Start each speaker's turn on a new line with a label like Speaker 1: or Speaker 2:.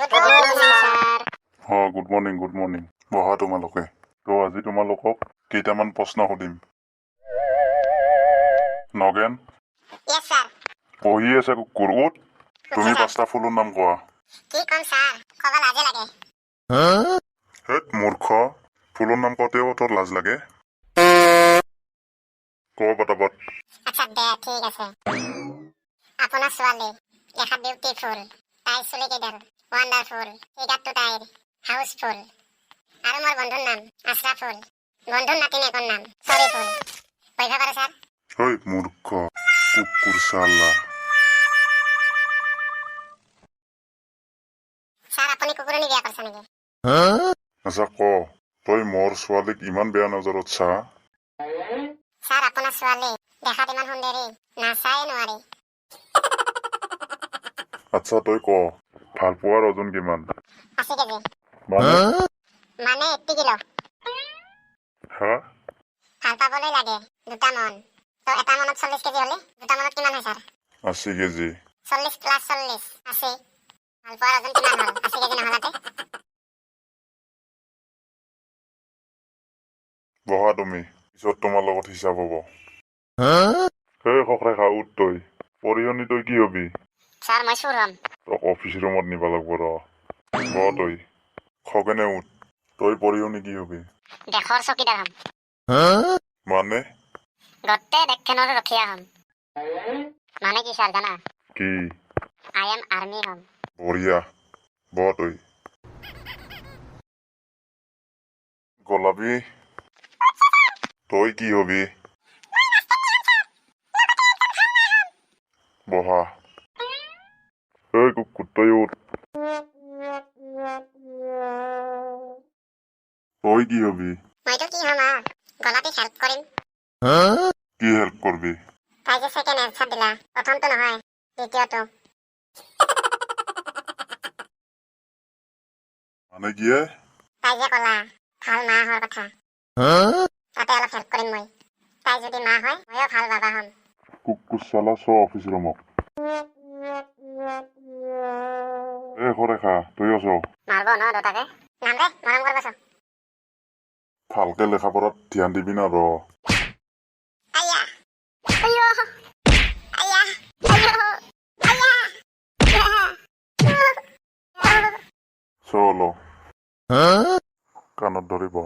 Speaker 1: Good morning sir.
Speaker 2: অঁ, good morning, good morning. বহা তোমালোকে। তো আজি তোমালোকক কেইটামান প্ৰশ্ন সুধিম। নগেন।
Speaker 1: Yes sir.
Speaker 2: পঢ়ি আছে কুকুৰ, উঠ। তুমি পাঁচটা ফুলৰ নাম কোৱা।
Speaker 1: কি ক'ম ছাৰ, ক'ব লাজে লাগে।
Speaker 2: হেত মূৰ্খ, ফুলৰ নাম কওঁতেও তোৰ লাজ লাগে? ক পটাপট।
Speaker 1: আচ্ছা দে, ঠিক আছে। আপোনাৰ ছোৱালী দেখাত বিউটিফুল, তাইৰ চুলিকেইডাল ৱাণ্ডাৰফুল, ফিগাৰটো তাইৰ হাউচফুল। আৰু মোৰ বন্ধুৰ নাম আশ্ৰাফুল, বন্ধুৰ নাতিনীয়েকৰ নাম চৰিফুল। পঢ়িব পাৰো ছাৰ?
Speaker 2: ঐ মূৰ্খ কুকুৰ চালা।
Speaker 1: ছাৰ, আপুনি কুকুৰণি বিয়া কৰিছে নেকি?
Speaker 2: আচ্ছা ক, তই মোৰ ছোৱালীক ইমান বেয়া নজৰত চা?
Speaker 1: ছাৰ, আপোনাৰ ছোৱালী দেখাত ইমান সুন্দৰী, নাচায়ে নোৱাৰি।
Speaker 2: আচ্ছা তই ক, ভাল পোৱাৰ ওজন কিমান?
Speaker 1: 80 কেজি।
Speaker 2: মানে?
Speaker 1: মানে 80 কিলো।
Speaker 2: হা?
Speaker 1: ভাল পাবলৈ লাগে দুটা মন। তো এটা মনত 40 কেজি হ'লে দুটা মনত কিমান হয় ছাৰ?
Speaker 2: 80 কেজি।
Speaker 1: 40 প্লাছ 40, 80। ভাল পোৱাৰ ওজন কিমান হ'ল 80 কেজি নহ'লাতে?
Speaker 2: বহা তুমি, পিছত তোমাৰ লগত হিচাপ হ'ব। এই খকৰেখা, উঠ। তই পঢ়ি শুনি তই কি হবি?
Speaker 1: ছাৰ, মই চুৰ হ'ম।
Speaker 2: তোক অফিচ ৰুমত নিব লাগব ৰ। বহ তই। খগেনে উঠ। তই পঢ়ি শুনি কি হবি?
Speaker 1: দেশৰ চকীদাৰ হ'ম।
Speaker 2: মানে?
Speaker 1: গোটেই দেশখনৰ ৰখীয়া হ'ম। মানে কি ছাৰ জানা?
Speaker 2: কি?
Speaker 1: I am army হ'ম।
Speaker 2: বঢ়িয়া, বহ তই। গোলাপী, তই কি হবি? বহা। ঐ কুকুৰ, তই উঠ। তই কি হবি?
Speaker 1: মইতো কি হ'ম আৰু, গোলাপীক হেল্প কৰিম।
Speaker 2: কি হেল্প কৰবি?
Speaker 1: তাই যে ছেকেণ্ড এনচাৰ দিলা, প্ৰথমটো নহয়, দ্বিতীয়টো।
Speaker 2: মানে কি হে?
Speaker 1: তাই যে ক'লা ভাল মা হোৱাৰ কথা, তাতে অলপ হেল্প কৰিম মই। তাই যদি মা হয়, ময়ো ভাল বাবা হ'ম।
Speaker 2: কুকুৰ চালা, চ অফিচ ৰুমত। এ খৰেখা, তই আছ?
Speaker 1: মাৰব ন দুটাকে? নাম ৰে, মৰম কৰিব চ।
Speaker 2: ভালকে লেখা পঢ়াত ধ্যান দিবি না ৰ।
Speaker 1: আয়া আয়া আয়া আয়া আয়া।
Speaker 2: চলো, কাণত ধৰিব।